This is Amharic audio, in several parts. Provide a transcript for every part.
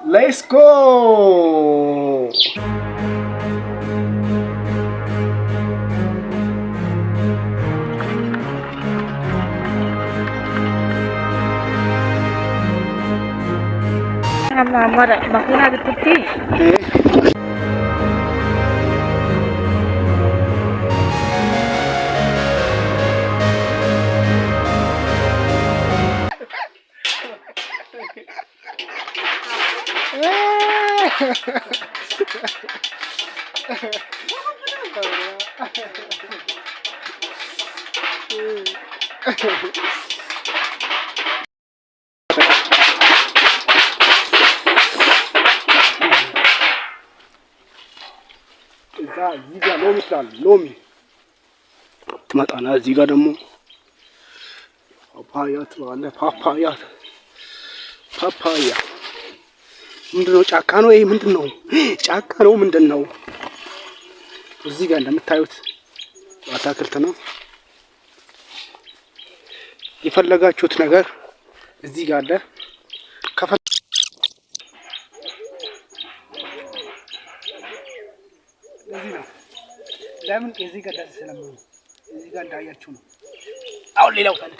Let's go። እዛ እዚህ ጋር ሎሚ ስላለ ሎሚ ትመጣና እዚህ ጋር ደግሞ ፓፓያ ትለዋለህ። ፓፓያ ፓፓያ ምንድን ነው? ጫካ ነው ይሄ? ምንድን ነው? ጫካ ነው ምንድን ነው? እዚህ ጋር እንደምታዩት አታክልት ነው። የፈለጋችሁት ነገር እዚህ ጋር አለ። ለዚህ ነው ለምን እዚህ ጋር ደስ ስለሚሉ እዚህ ጋር እንዳያችሁ ነው። አሁን ሌላው ፈንድ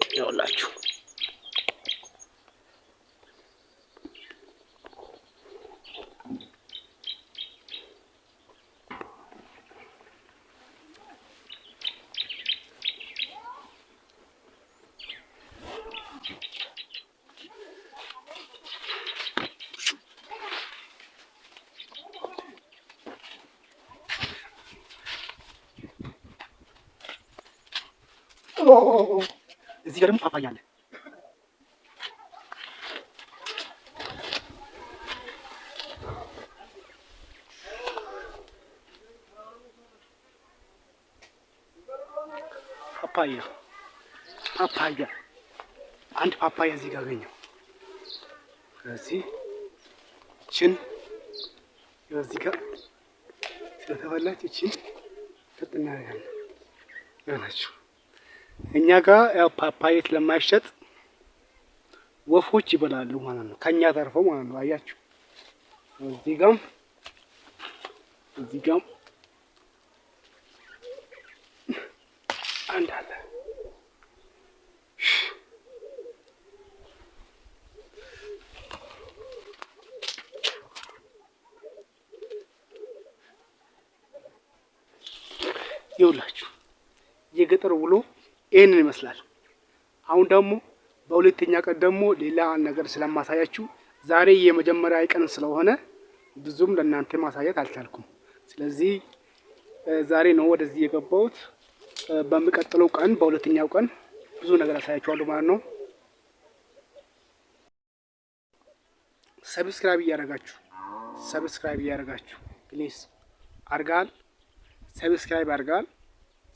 ይኸውላችሁ። እዚህ ጋር ደግሞ ፓፓያ አለ። ፓፓያ ፓፓያ አንድ ፓፓያ እዚህ ጋር አገኘው። ስለዚህ እችን እዚህ ጋር ስለተበላች እችን ፍጥ እናደርጋለን። ይሆናችሁ እኛ ጋር ያው ፓፓያ ስለማይሸጥ ወፎች ይበላሉ ማለት ነው። ከኛ ተርፈው ማለት ነው። አያችሁ፣ እዚህ ጋም አንድ አለ። ይኸውላችሁ የገጠር ውሎ ይህንን ይመስላል። አሁን ደግሞ በሁለተኛ ቀን ደግሞ ሌላ ነገር ስለማሳያችሁ ዛሬ የመጀመሪያ ቀን ስለሆነ ብዙም ለእናንተ ማሳየት አልቻልኩም። ስለዚህ ዛሬ ነው ወደዚህ የገባሁት። በሚቀጥለው ቀን በሁለተኛው ቀን ብዙ ነገር አሳያችኋለሁ ማለት ነው። Subscribe እያደረጋችሁ፣ subscribe እያደረጋችሁ please። አርጋል subscribe አርጋል፣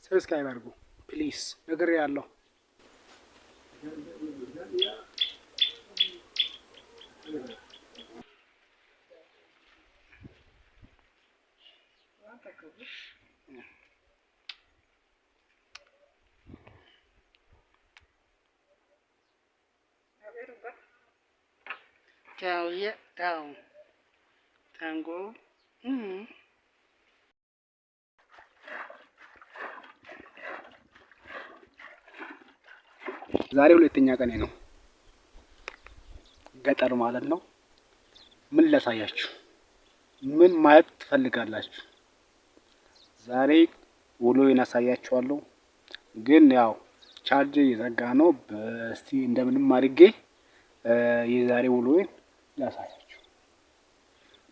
subscribe አድርጉ please። ነገር ያለው Chào chào Tango. ዛሬ ሁለተኛ ቀኔ ነው፣ ገጠር ማለት ነው። ምን ላሳያችሁ? ምን ማየት ትፈልጋላችሁ? ዛሬ ውሎዬን አሳያችኋለሁ። ግን ያው ቻርጅ እየዘጋ ነው። እስቲ እንደምንም አድርጌ የዛሬ ውሎዬን ላሳያችሁ።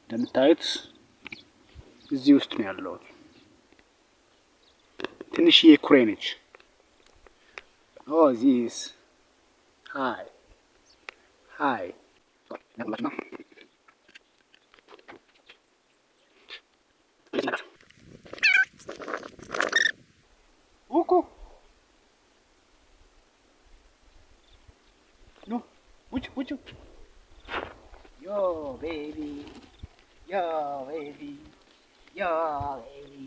እንደምታዩት እዚህ ውስጥ ነው ያለሁት። ትንሽዬ ኩሬ ነች። Oh, this hi hi. Uku. No, wuchu wuchu. Yo baby, yo baby, yo baby.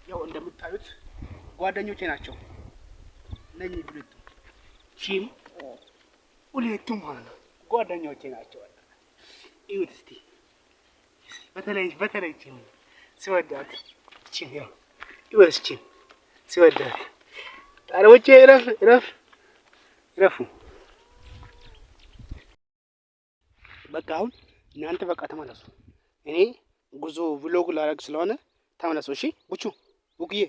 ያው እንደምታዩት ጓደኞቼ ናቸው እነኚህ ሁለቱ። ቺም ሁለቱም ማለት ነው ጓደኞቼ ናቸው። እዩት እስቲ፣ በተለይ በተለይ ቺም ሲወዳት ቺም ያው እዩት፣ ቺም ሲወዳት ጣሪዎቼ እረፍ እረፍ እረፉ። በቃ አሁን እናንተ በቃ ተመለሱ። እኔ ጉዞ vlog ላደርግ ስለሆነ ተመለሱ። እሺ ቡቹ ቡክዬ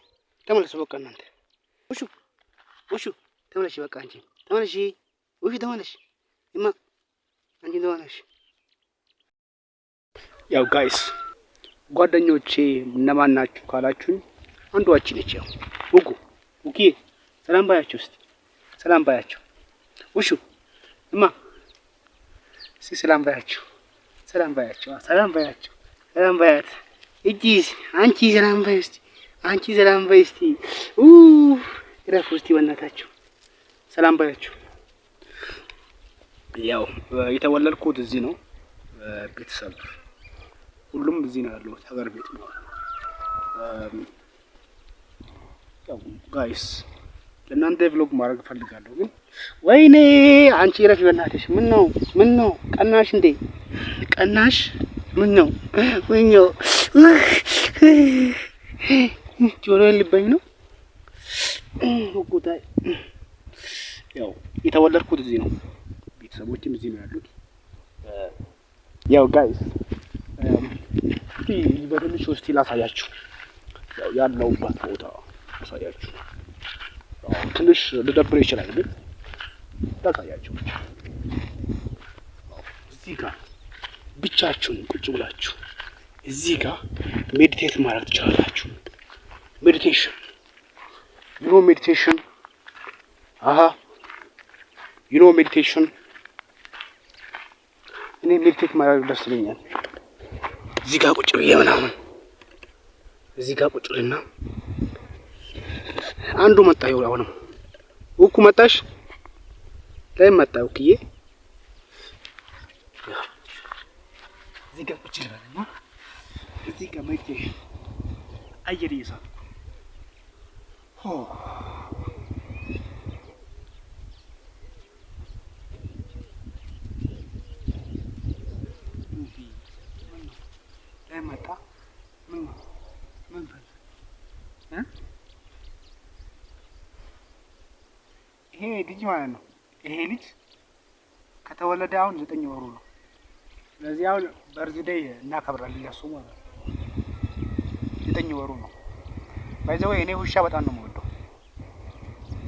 ተመለሱ። በቃ እናንተ ውሹ ውሹ ተመለሽ። በቃ አንቺ ተመለሽ። ውሹ ተመለሽ። እማ አንቺ ተመለሽ። ያው guys ጓደኞቼ እነማን ናችሁ ካላችሁኝ አንዷ ነች። ያው ውጉ ውክዬ ሰላም ባያቸው እስቲ ሰላም ባያቸው። ውሹ እማ እስቲ ሰላም ባያቸው፣ ሰላም ባያቸው፣ ሰላም ባያቸው፣ ሰላም ባያት። እጂ አንቺ ሰላም ባይ እስቲ፣ አንቺ ሰላም ባይ እስቲ። ኡ ረፉ እስቲ በእናታችሁ ሰላም ባያችሁ። ያው የተወለድኩት እዚህ ነው። ቤተሰብ ሁሉም እዚህ ነው ያለው፣ ሀገር ቤት ነው። ያው guys ለእናንተ vlog ማድረግ እፈልጋለሁ፣ ግን ወይኔ አንቺ ረፊ በእናትሽ። ምን ነው ምን ነው ቀናሽ እንዴ? ቀናሽ? ምን ነው ምን ነው ጆሮዬን ልበኝ ነው ጉዳይ። ያው የተወለድኩት እዚህ ነው፣ ቤተሰቦችም እዚህ ነው ያሉት። ያው guys እስቲ በትንሹ እስቲ ላሳያችሁ፣ ያው ያለሁበት ቦታ ላሳያችሁ። ትንሽ ልደብር ይችላል፣ ግን ላሳያችሁ። እዚህ ጋር ብቻችሁን ቁጭ ብላችሁ እዚህ ጋር meditate ማድረግ ትችላላችሁ። Meditation, you know meditation, አሀ you know meditation። እኔ meditate ማድረግ ደስ ይለኛል። እዚህ ጋር ቁጭ ብዬ ምናምን እዚህ ጋር ቁጭ ልና አንዱ መጣ። ይኸው አሁንም ውኩ መጣሽ ላይ መጣ ውክዬ እዚህ ጋር ቁጭ ልበልና እዚህ ጋር meditation አየር እየሳብኩ ሆ ላይ መጣ። ምን ምን ፈለግ? ይሄ ልጅ ማለት ነው። ይሄ ልጅ ከተወለደ አሁን 9 ወሩ ነው። ስለዚህ አሁን birthday እናከብራለን ለሱ ማለት ነው። 9 ወሩ ነው። By the way እኔ ውሻ በጣም ነው የምወደው።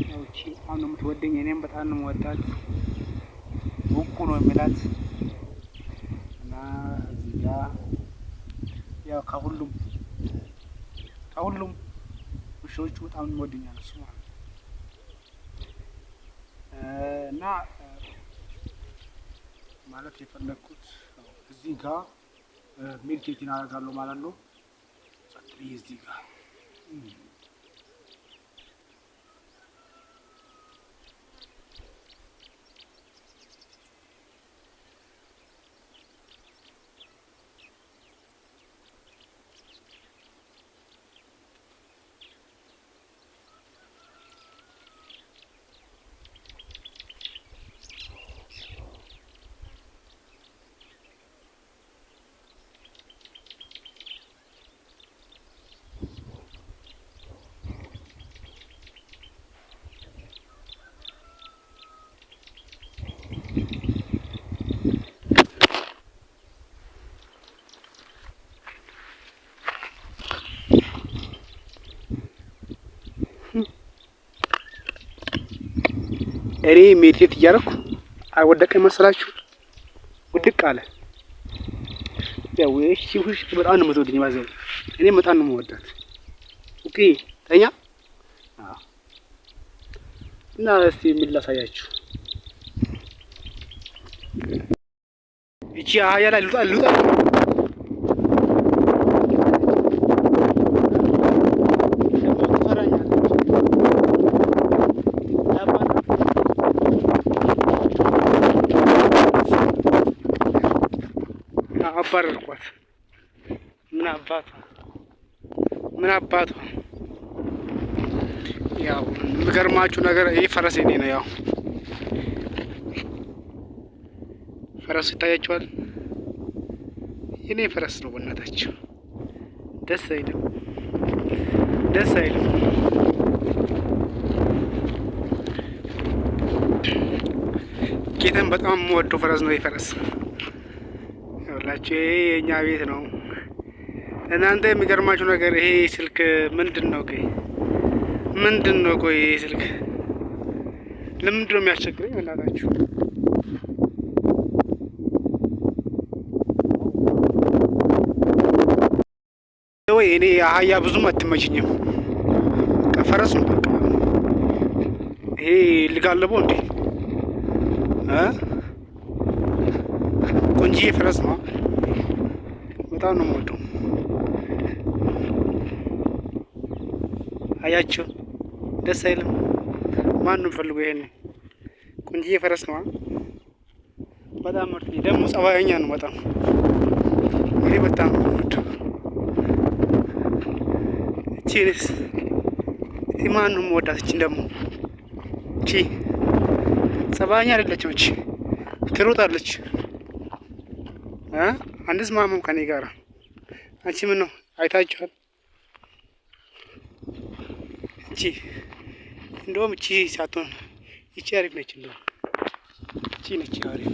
ያው እቺ በጣም ነው የምትወደኝ፣ እኔም በጣም ነው የምወዳት። ውኩ ነው የሚላት እና እዚህ ጋር ያው ከሁሉም ውሾቹ በጣም ይወደኛል እሱ ማለት ነው። እና ማለት የፈለግኩት እዚህ ጋር meditate አደርጋለሁ ማለት ነው። ጸጥ ብዬ እዚህ ጋር እኔ meditate እያደረኩ አልወደቀ መሰላችሁ? ውድቅ አለ። ያው እሺ ውሽ በጣም ነው የምትወደኝ፣ ባዘው እኔ በጣም ነው የምወዳት። Okay ተኛ እና እስቲ ምን ላሳያችሁ። እቺ አህያ ላይ ልውጣ ልውጣ። ትፈራኛለች። አባረርኳት። ምን አባቷ ምን አባቷ። ያው የሚገርማችሁ ነገር ይህ ፈረስ የኔ ነው። ያው ፈረሱ ይታያችኋል። የኔ ፈረስ ነው። በእናታችሁ ደስ አይልም? ደስ አይልም? ጌታን በጣም የምወደው ፈረስ ነው። የፈረስ ይኸውላችሁ፣ ይሄ የእኛ ቤት ነው። እናንተ የሚገርማችሁ ነገር ይሄ ስልክ ምንድን ነው? ቆይ ምንድን ነው? ቆይ ይሄ ስልክ ለምንድን ነው የሚያስቸግረኝ? በእናታችሁ። ወይ እኔ አህያ ብዙም አትመችኝም። ፈረስ ነው በቃ። ይሄ ልጋለበው እንዴ? እ ቆንጂዬ ፈረስ ነው። በጣም ነው የምወደው። አያችሁ፣ ደስ አይልም? ማን ነው ፈልጎ ይሄን ቆንጂዬ ፈረስ ነው። በጣም ምርጥ ደግሞ ጸባየኛ ነው በጣም። ይሄ በጣም ነው የምወደው። እቺንስ እቺ ማን ነው የምወዳት? እቺን ደግሞ እቺ ጸባየኛ አይደለችም። እቺ ትሮጣለች። አንስማማም ከኔ ጋር። አንቺ ምን ነው አይታችኋል? እቺ እንደውም እቺ ሳትሆን እቺ አሪፍ ነች። እንደውም እቺ ነች አሪፍ።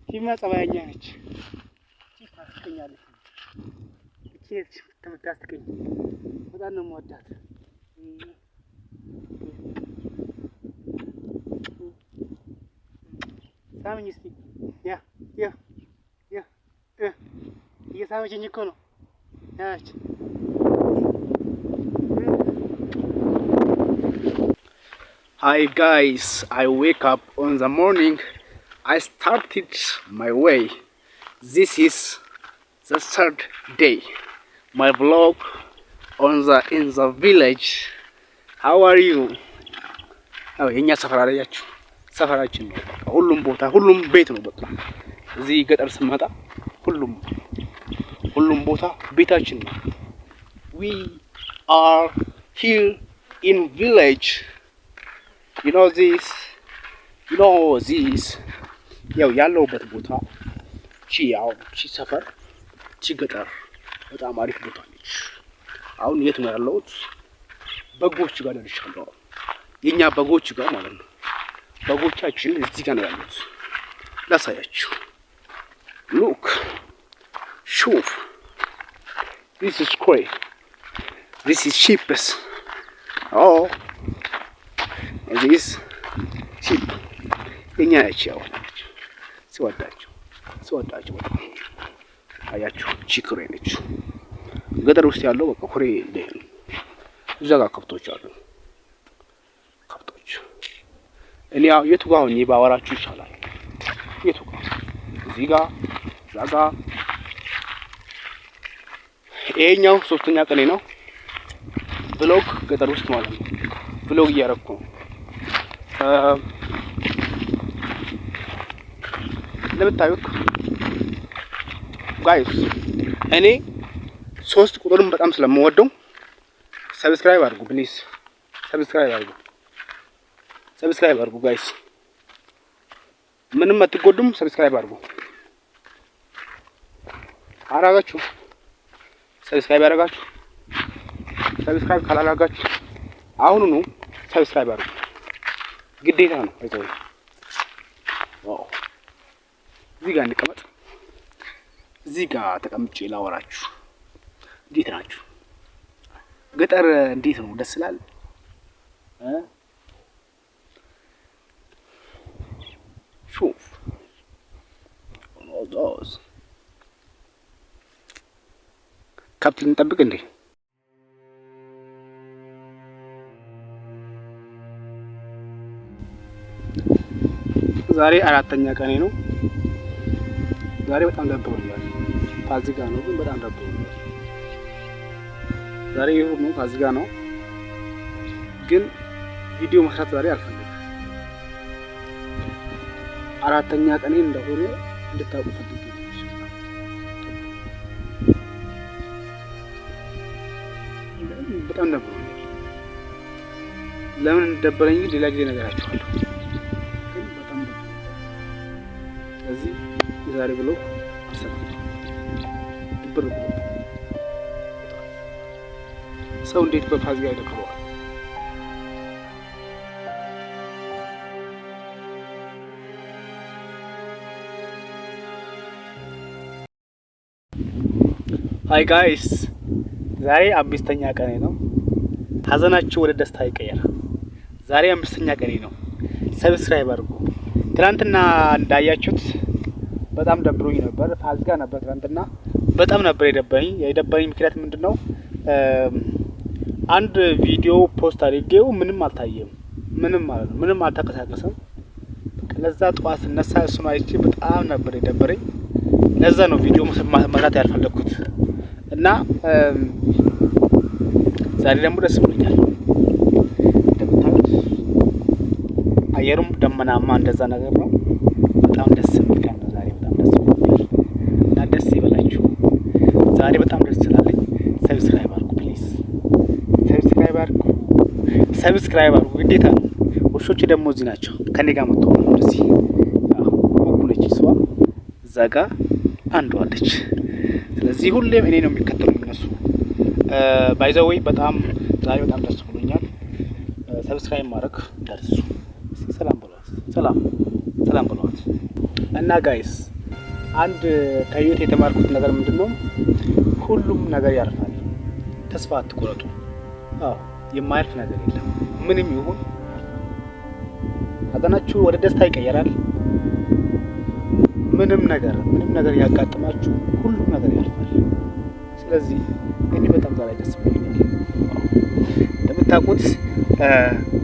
እቺማ ጸባየኛ ነች። እቺ ታስቀኛለች። እቺ ነች የምታስቀኝ። በጣም ነው የምወዳት። ሳምኝ እስቲ። Yeah, yeah, yeah, እየሳመችኝ እኮ ነው ያች። Hi guys, I wake up on the morning. I started my way. This is the third day. My vlog on the in the village. How are you? አዎ የኛ ሰፈር አላያችሁ፣ ሰፈራችን ነው። በቃ ሁሉም ቦታ ሁሉም ቤት ነው። በቃ እዚህ ገጠር ስመጣ ሁሉም ቦታ ቤታችን ነው። We are here in village. You know this? You know this? ያው ያለውበት ቦታ ቺ ያው ቺ ሰፈር ቺ ገጠር በጣም አሪፍ ቦታ ነች። አሁን የት ነው ያለሁት? በጎች ጋር ደርሻለሁ። የኛ በጎች ጋር ማለት ነው። በጎቻችን እዚህ ጋር ነው ያሉት። ላሳያችሁ። Look, ሹፍ, this is ኩሬ, this is sheeps. Oh, this sheep የኛ ነች። ያው ስወዳቸው ስወዳቸው በጣም አያችሁ፣ ቺ ኩሬ ነች። ገጠር ውስጥ ያለው በቃ ኩሬ እንደ ነው። እዛ ጋር ከብቶች አሉ። ከብቶች እኔ ያው የቱ ጋር ሆኜ ባወራችሁ ይሻላል? የቱ ጋር? እዚህ ጋር፣ እዛ ጋር። ይሄኛው ሶስተኛ ቀኔ ነው። Vlog ገጠር ውስጥ ማለት ነው። Vlog እያደረኩ ነው። እንደምታዩት guys እኔ 3 ቁጥሩን በጣም ስለምወደው subscribe አድርጉ please፣ subscribe አድርጉ፣ subscribe አድርጉ guys። ምንም አትጎዱም። Subscribe አድርጉ። አራጋችሁ subscribe ያደረጋችሁ፣ subscribe ካላደረጋችሁ አሁኑኑ subscribe አድርጉ፣ ግዴታ ነው። አይዘው wow፣ እዚህ ጋር እንቀመጥ። እዚህ ጋር ተቀምጬ ላወራችሁ። እንዴት ናችሁ? ገጠር እንዴት ነው? ደስ ይላል እ ሹፍ ኦዞስ ከብት ልንጠብቅ እንዴ? ዛሬ አራተኛ ቀኔ ነው። ዛሬ በጣም ደብሮኛል። ፋሲካ ነው ግን በጣም ደብሮኛል። ዛሬ ይሁን ነው፣ ፋሲካ ነው ግን ቪዲዮ መስራት ዛሬ አልፈልግም። አራተኛ ቀኔ እንደሆነ እንድታውቁ ፈልጌ ነው። በጣም ደብሮኛል። ለምን እንደደበረኝ ግን ሌላ ጊዜ እነግራችኋለሁ። ግን በጣም ደብሮኛል። የዛሬ vlog አልሰራም። ድብር ብሎ ሰው እንዴት በፋሲካ ይደብረዋል? Hi guys፣ ዛሬ አምስተኛ ቀኔ ነው። ሀዘናችሁ ወደ ደስታ ይቀየር። ዛሬ አምስተኛ ቀኔ ነው። Subscribe አድርጉ። ትናንትና እንዳያችሁት በጣም ደብሮኝ ነበር። ፋሲካ ነበር ትናንትና፣ በጣም ነበር የደበረኝ። የደበረኝ ምክንያት ምንድን ነው? አንድ ቪዲዮ post አድርጌው ምንም አልታየም። ምንም ማለት ነው፣ ምንም አልተንቀሳቀሰም። ለዛ ጠዋት ስነሳ እሱን አይቼ በጣም ነበር የደበረኝ። ለዛ ነው ቪዲዮ መስራት ያልፈለግኩት እና ዛሬ ደግሞ ደስ ብሎኛል። እንደምታዩት አየሩም ደመናማ እንደዛ ነገር ነው። በጣም ደስ የሚል ቀን ነው ዛሬ። በጣም ደስ ብሎኛል እና ደስ ይበላችሁ። ዛሬ በጣም ደስ ስላለኝ subscribe አድርጉ please፣ Subscribe አድርጉ፣ subscribe አድርጉ ግዴታ ነው። ውሾች ደግሞ እዚህ ናቸው ከኔ ጋር መጥተው ነው እዚህ። ኩኩ ነች እሷ፣ እዛ ጋ አንዷ አለች። ስለዚህ ሁሌም እኔ ነው የሚከተሉ እነሱ። By the way በጣም ዛሬ በጣም ደስ ብሎኛል። Subscribe ማድረግ እንዳትረሱ። ሰላም ብለዋት፣ ሰላም ሰላም ብለዋት። እና guys፣ አንድ ከህይወት የተማርኩት ነገር ምንድን ነው? ሁሉም ነገር ያልፋል። ተስፋ አትቁረጡ። አዎ፣ የማያልፍ ነገር የለም። ምንም ይሁን ሀዘናችሁ ወደ ደስታ ይቀየራል። ምንም ነገር ምንም ነገር ያጋጥማችሁ ሁሉም ነገር ያልፋል። ስለዚህ እኔ በጣም ዛሬ ደስ ብሎኛል። እንደምታውቁት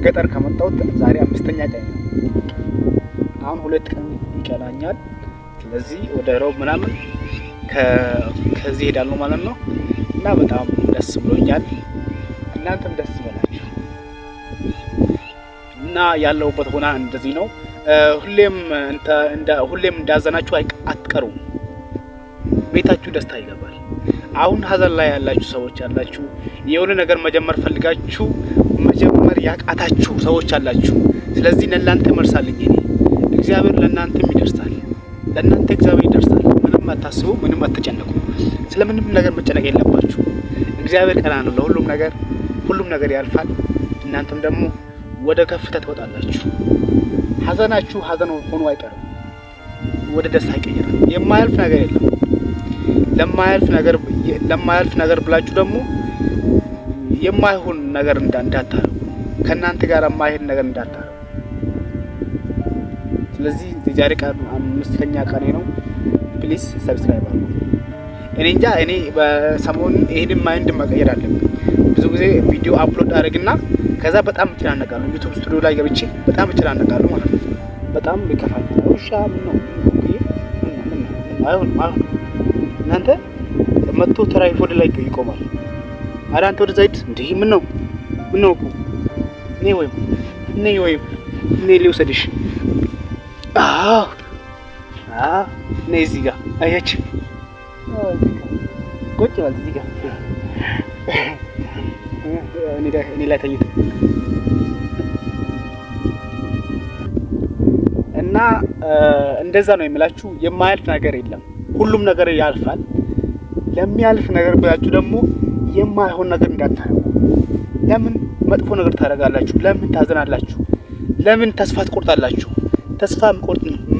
ገጠር ከመጣሁት ዛሬ አምስተኛ ቀን ነው። አሁን 2 ቀን ይቀራኛል። ስለዚህ ወደ ሮብ ምናምን ከዚህ ሄዳለሁ ማለት ነው እና በጣም ደስ ብሎኛል። እናንተም ደስ ይበላችሁ እና ያለሁበት ሁኔታ እንደዚህ ነው። ሁሌም እንዳዘናችሁ አትቀሩም። ቤታችሁ ደስታ ይገባል። አሁን ሀዘን ላይ ያላችሁ ሰዎች አላችሁ። የሆነ ነገር መጀመር ፈልጋችሁ መጀመር ያቃታችሁ ሰዎች አላችሁ። ስለዚህ ለእናንተ መልስ አለኝ እኔ። እግዚአብሔር ለእናንተም ይደርሳል። ለእናንተ እግዚአብሔር ይደርሳል። ምንም አታስቡ፣ ምንም አትጨነቁ። ስለምንም ነገር መጨነቅ የለባችሁ። እግዚአብሔር ቀና ነው ለሁሉም ነገር። ሁሉም ነገር ያልፋል። እናንተም ደግሞ ወደ ከፍታ ትወጣላችሁ። ሀዘናችሁ ሀዘን ሆኖ አይቀርም፣ ወደ ደስታ ይቀየራል። የማያልፍ ነገር የለም። ለማያልፍ ነገር ብላችሁ ደግሞ የማይሆን ነገር እንዳታረጉ፣ ከእናንተ ጋር የማይሄድ ነገር እንዳታረጉ። ስለዚህ የዛሬ ቀን አምስተኛ ቀኔ ነው። Please subscribe አድርጉ። እኔ እንጃ፣ እኔ በሰሞኑን ይሄንን mind መቀየር አለብኝ። ብዙ ጊዜ ቪዲዮ upload አድርግና ከዛ በጣም እጨናነቃለሁ። YouTube Studio ላይ ገብቼ በጣም እጨናነቃለሁ ማለት ነው። በጣም ይከፋኛል። ውሻ ምን ነው? ምን ነው? አይሆንም፣ አይሆንም። እናንተ መጥቶ tripod ላይ ይቆማል። ኧረ አንተ ወደዛ ሂድ። እንዲህ ምን ነው? ምን ነው እኮ እኔ ወይም እኔ ወይም እኔ ሊውሰድሽ። አዎ አዎ፣ እኔ እዚህ ጋር አያችሁ፣ ቁጭ በል እዚህ ጋር እኔ ላይ ተኝቶ እና እንደዛ ነው የምላችሁ። የማያልፍ ነገር የለም። ሁሉም ነገር ያልፋል። ለሚያልፍ ነገር ብላችሁ ደግሞ የማይሆን ነገር እንዳታደርጉ። ለምን መጥፎ ነገር ታደርጋላችሁ? ለምን ታዘናላችሁ? ለምን ተስፋ ትቆርጣላችሁ? ተስፋ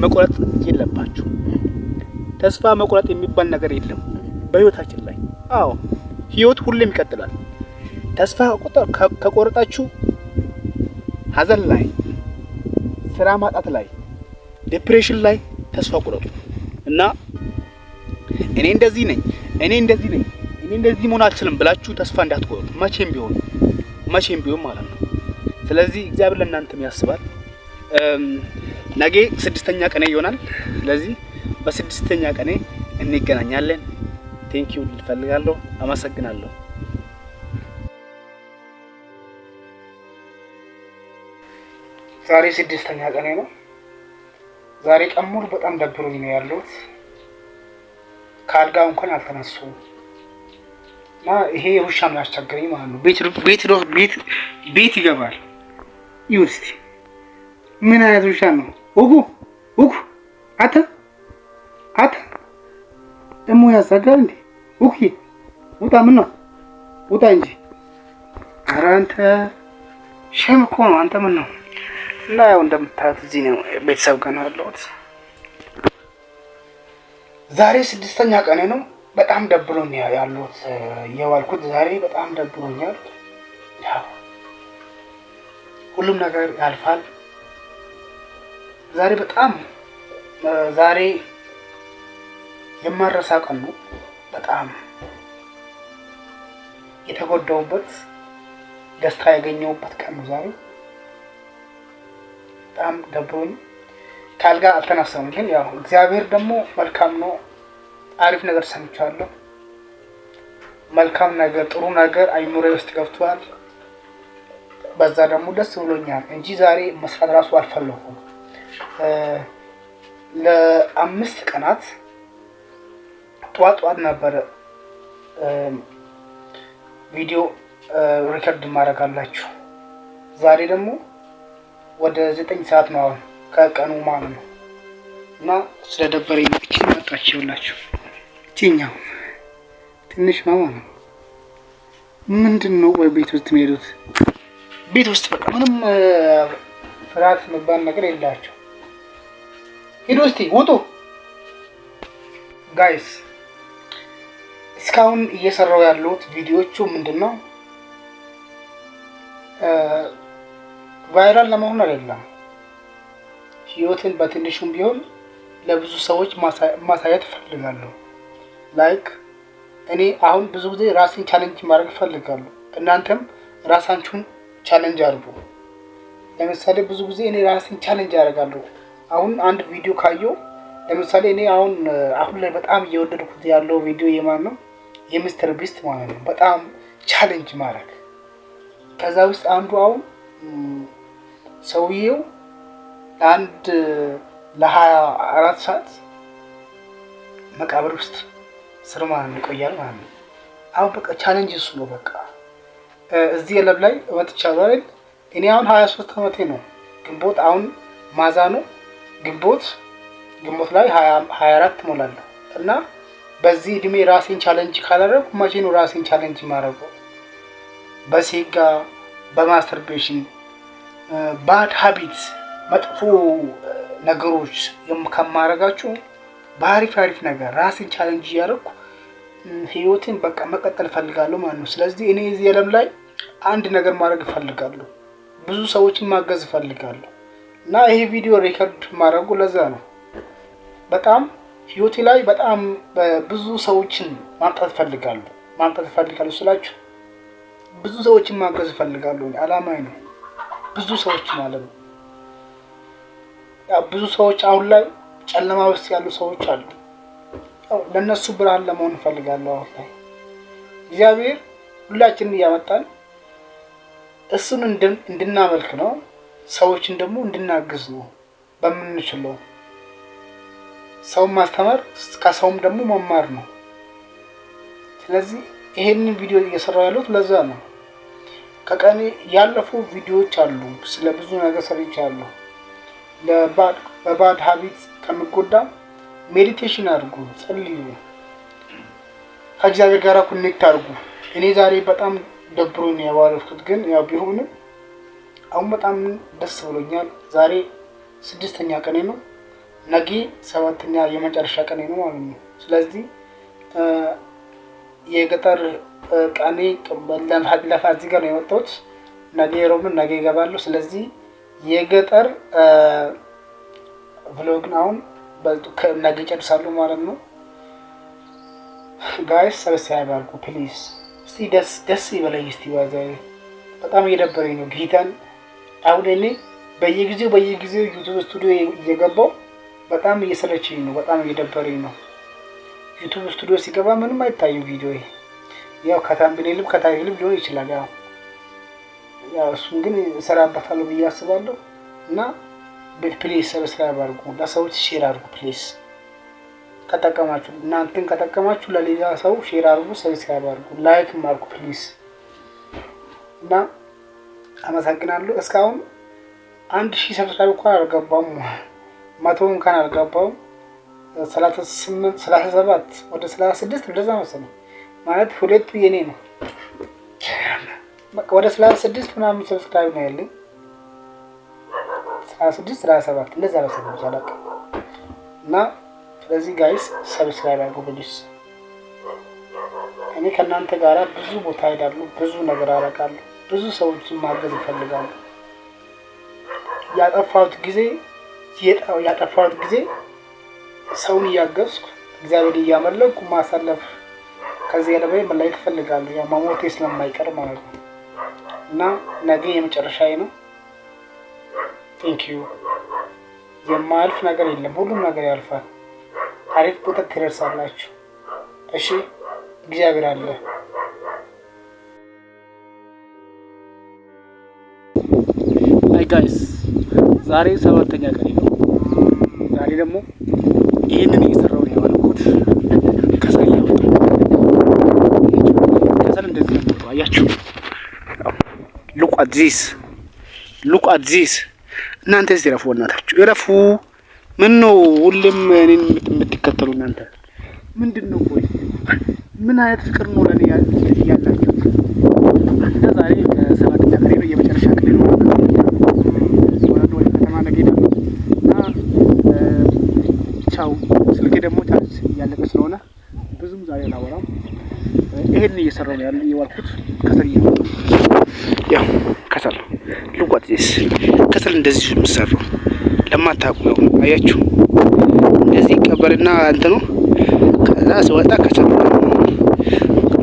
መቁረጥ የለባችሁ። ተስፋ መቁረጥ የሚባል ነገር የለም በህይወታችን ላይ። አዎ፣ ህይወት ሁሌም ይቀጥላል። ተስፋ ከቆረጣችሁ ሀዘን ላይ፣ ስራ ማጣት ላይ፣ depression ላይ ተስፋ ቁረጡ እና እኔ እንደዚህ ነኝ፣ እኔ እንደዚህ ነኝ፣ እኔ እንደዚህ መሆን አልችልም ብላችሁ ተስፋ እንዳትቆርጡ መቼም ቢሆን፣ መቼም ቢሆን ማለት ነው። ስለዚህ እግዚአብሔር ለእናንተም ያስባል። ነገ ስድስተኛ ቀኔ ይሆናል። ስለዚህ በስድስተኛ ቀኔ እንገናኛለን። Thank you እፈልጋለሁ። አመሰግናለሁ። ዛሬ ስድስተኛ ቀኔ ነው። ዛሬ ቀን ሙሉ በጣም ደብሮኝ ነው ያለሁት። ከአልጋ እንኳን አልተነሳሁም እና ይሄ ውሻ ነው ያስቸገረኝ ማለት ነው። ቤት ቤት ቤት ቤት ይገባል። ይኸው እስኪ ምን አይነት ውሻ ነው? ውጉ ውጉ፣ አንተ አት ደግሞ ያዛጋል እንዴ? ውኪ ውጣ! ምን ነው ውጣ እንጂ! ኧረ አንተ shame እኮ ነው። አንተ ምን ነው? እና ያው እንደምታዩት እዚህ ነው ቤተሰብ ጋር ነው ያለሁት። ዛሬ ስድስተኛ ቀኔ ነው። በጣም ደብሮኛል ያለሁት የዋልኩት ዛሬ በጣም ደብሮኛል። ያው ሁሉም ነገር ያልፋል። ዛሬ በጣም ዛሬ የማረሳ ቀን ነው። በጣም የተጎዳሁበት፣ ደስታ ያገኘሁበት ቀን ነው ዛሬ። በጣም ደብሮኝ ከአልጋ አልተነሳሁም፣ ግን ያው እግዚአብሔር ደግሞ መልካም ነው። አሪፍ ነገር ሰምቻለሁ። መልካም ነገር፣ ጥሩ ነገር አይምሮዬ ውስጥ ገብቷል። በዛ ደግሞ ደስ ብሎኛል እንጂ ዛሬ መስራት ራሱ አልፈለኩም። ለ5 ቀናት ጠዋት ጠዋት ነበረ ቪዲዮ record ማድረግላችሁ። ዛሬ ደግሞ ወደ 9 ሰዓት ነው አሁን ከቀኑ ማለት ነው። እና ስለደበረኝ እቺ መጣች ይኸውላችሁ። እቺኛው ትንሽ ማማ ነው። ምንድን ነው ወይ ቤት ውስጥ የሚሄዱት? ቤት ውስጥ በቃ ምንም ፍርሃት የሚባል ነገር የላቸው። ሂዱ እስቲ ውጡ guys። እስካሁን እየሰራው ያሉት ቪዲዮቹ ምንድን ነው? Viral ለመሆን አይደለም። ህይወትን በትንሹም ቢሆን ለብዙ ሰዎች ማሳየት እፈልጋለሁ። Like እኔ አሁን ብዙ ጊዜ ራሴን challenge ማድረግ እፈልጋለሁ። እናንተም ራሳችሁን challenge አድርጉ። ለምሳሌ ብዙ ጊዜ እኔ ራሴን challenge አደርጋለሁ። አሁን አንድ ቪዲዮ ካየው፣ ለምሳሌ እኔ አሁን አሁን ላይ በጣም እየወደድኩት ያለው ቪዲዮ የማን ነው? የ Mister Beast ማለት ነው። በጣም challenge ማድረግ፣ ከዛ ውስጥ አንዱ አሁን ሰውዬው ለአንድ ለ24 ሰዓት መቃብር ውስጥ ስር ማለት ነው ይቆያል ማለት ነው። አሁን በቃ challenge እሱ ነው። በቃ እዚህ ዓለም ላይ መጥቻለሁ አይደል? እኔ አሁን 23 ዓመቴ ነው። ግንቦት አሁን ማዛ ነው። ግንቦት ላይ 24 እሞላለሁ እና በዚህ እድሜ ራሴን challenge ካላደረኩ መቼ ነው ራሴን challenge ማድረገው? በሴጋ፣ በ masturbation፣ bad habit፣ መጥፎ ነገሮች ከማረጋችሁ በአሪፍ አሪፍ ነገር ራሴን challenge እያደረኩ ህይወቴን በቃ መቀጠል እፈልጋለሁ ማለት ነው። ስለዚህ እኔ እዚህ ዓለም ላይ አንድ ነገር ማድረግ እፈልጋለሁ። ብዙ ሰዎችን ማገዝ እፈልጋለሁ እና ይሄ ቪዲዮ record ማድረጉ ለዛ ነው። በጣም ህይወቴ ላይ በጣም ብዙ ሰዎችን ማምጣት እፈልጋለሁ። ማምጣት እፈልጋለሁ ስላችሁ ብዙ ሰዎችን ማገዝ እፈልጋለሁ። አላማዬ ነው። ብዙ ሰዎች ማለት ነው። ያው ብዙ ሰዎች አሁን ላይ ጨለማ ውስጥ ያሉ ሰዎች አሉ። ያው ለእነሱ ብርሃን ለመሆን እፈልጋለሁ። አሁን ላይ እግዚአብሔር ሁላችንን እያመጣን እሱን እንድናመልክ ነው። ሰዎችን ደግሞ እንድናግዝ ነው በምንችለው። ሰውን ማስተማር ከሰውም ደግሞ መማር ነው። ስለዚህ ይሄንን ቪዲዮ እየሰራው ያለሁት ለዛ ነው። ከቀኔ ያለፉ ቪዲዮዎች አሉ። ስለ ብዙ ነገር ሰርቻለሁ። በ bad habit ከምጎዳ meditation አድርጉ፣ ጸልዩ፣ ከእግዚአብሔር ጋር connect አድርጉ። እኔ ዛሬ በጣም ደብሮኝ የዋልኩት፣ ግን ያው ቢሆንም አሁን በጣም ደስ ብሎኛል። ዛሬ ስድስተኛ ቀኔ ነው። ነገ ሰባተኛ የመጨረሻ ቀኔ ነው ማለት ነው። ስለዚህ የገጠር ቀኔ ለፋሲካ ነው የወጣሁት። ነገ ሮብን ነገ ይገባለሁ። ስለዚህ የገጠር vlog ን አሁን ነገ ጨርሳለሁ ማለት ነው። Guys፣ subscribe አድርጉ please። እስቲ ደስ ደስ ይበለኝ። እስቲ ባዛ በጣም እየደበረኝ ነው ጌታን። አሁን እኔ በየጊዜው በየጊዜው YouTube Studio እየገባው በጣም እየሰለቸኝ ነው። በጣም እየደበረኝ ነው። YouTube Studio ሲገባ ምንም አይታይም ቪዲዮ። ያው ከ thumbnail ም ከ title ም ሊሆን ይችላል። ያው እሱን ግን እሰራበታለሁ ብዬ አስባለሁ። እና please subscribe አድርጉ፣ ለሰዎች share አድርጉ please። ከጠቀማችሁ፣ እናንተን ከጠቀማችሁ ለሌላ ሰው share አድርጉ፣ subscribe አድርጉ፣ like ም አድርጉ please። እና አመሰግናለሁ። እስካሁን 1000 subscribe እንኳን አልገባም፣ 100 እንኳን አልገባም። 38፣ 37፣ ወደ 36 እንደዛ መሰለኝ። ማለት ሁለቱ የኔ ነው። በቃ ወደ 36 ምናምን subscribe ነው ያለኝ። 36፣ 37 እንደዛ መሰለኝ፣ አላውቅም። እና ስለዚህ guys subscribe አድርጉ please። እኔ ከእናንተ ጋር ብዙ ቦታ ሄዳለሁ፣ ብዙ ነገር አደርጋለሁ፣ ብዙ ሰዎችን ማገዝ እፈልጋለሁ። ያጠፋሁት ጊዜ ሰውን እያገዝኩ፣ እግዚአብሔር እያመለኩ ማሳለፍ፣ ከዚህ ያለበ መለየት እፈልጋለሁ። ያው መሞቴ ስለማይቀር ማለት ነው። እና ነገ የመጨረሻዬ ነው። Thank you። የማያልፍ ነገር የለም። ሁሉም ነገር ያልፋል። አሪፍ ቦታ ትደርሳላችሁ። እሺ፣ እግዚአብሔር አለ። Hi guys፣ ዛሬ ሰባተኛ ቀን ነው። ዛሬ ደግሞ ይህንን እየሰራው ነው የዋልኩት። ከሰል እያወጣሁ፣ ከሰል እንደዚህ ነው የሚወጣው። አያችሁ? Look at this, look at this። እናንተ እስቲ እረፉ፣ እናታችሁ እረፉ። ምን ነው ሁሌም እኔን የምትከተሉ እናንተ ምንድን ነው? ቆይ ምን አይነት ፍቅር ነው ለእኔ ያላችሁ? እና ዛሬ ሰባተኛ ቀን ነው፣ የመጨረሻ ቀን ነው። ወደ ከተማ ነገ እሄዳለሁ እና ቻው። ስልኬ ደግሞ ቻርጅ እያለቀ ስለሆነ ብዙም ዛሬ አላወራም። ይሄንን እየሰራሁ ነው ያለ የዋልኩት፣ ከሰል እያወጣሁ። ያው ከሰል፣ look at this፣ ከሰል እንደዚህ የሚሰራው ለማታውቁ ነው። አያችሁ፣ እንደዚህ ይቀበልና እንትኑ ከዛ ሲወጣ ከሰል፣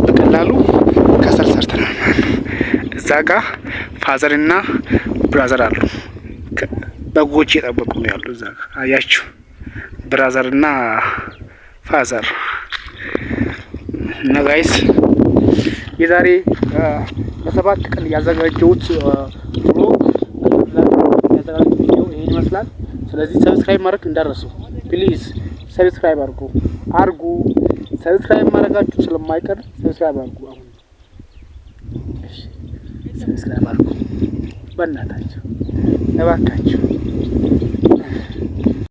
በቀላሉ ከሰል ሰርተናል። እዛ ጋ father እና brother አሉ። በጎች እየጠበቁ ነው ያሉ። እዛ ጋ አያችሁ፣ brother እና father። እና guys የዛሬ ለ7 ቀን ያዘጋጀሁት vlog፣ ያዘጋጀሁት ቪዲዮ ይሄን ይመስላል። ስለዚህ subscribe ማድረግ እንዳትረሱ please፣ subscribe አድርጉ አድርጉ። Subscribe ማድረጋችሁ ስለማይቀር subscribe አድርጉ። አሁን subscribe አድርጉ፣ በእናታችሁ እባካችሁ።